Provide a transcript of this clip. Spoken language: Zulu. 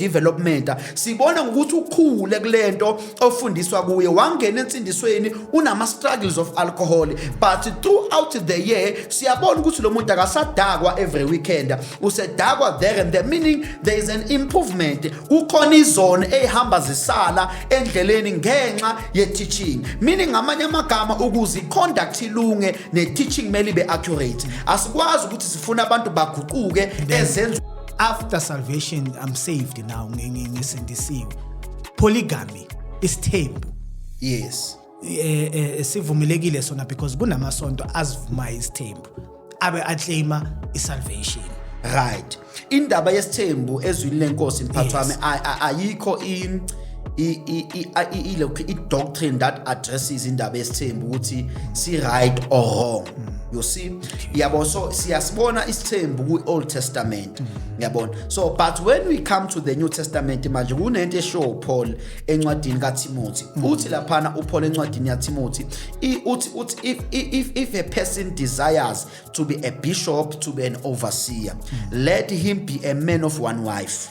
Development sibona ngokuthi ukhule kulento ofundiswa kuye. Wangena ensindisweni unama struggles of alcohol, but throughout the year siyabona ukuthi lo muntu akasadakwa every weekend, usedakwa there and there, meaning there is an improvement. Kukhona izono ezihamba zisala endleleni ngenxa ye teaching, meaning ngamanye amagama, ukuze i-conduct ilunge, ne teaching kumele ibe accurate. Asikwazi ukuthi sifuna abantu baguquke ezenzo. After salvation, I'm saved now, ngisindisiwe. Polygamy, isithembu, sivumelekile sona? Because kunamasonto azivumayo isithembu abe aclaima isalvation. Right, indaba yesithembu ezwini lenkosi, mphathi wami, ayikho ilokhu i-doctrine that addresses indaba yesithembu ukuthi si right or wrong, you see, yabo. So siyasibona isithembu ku-Old Testament, yabona. So but when we come to the New Testament manje, kunento eshow Paul encwadini kaTimothy. Uthi laphana uPaul encwadini yaTimothy, uthi if a person desires to be a bishop, to be an overseer, let him be a man of one wife.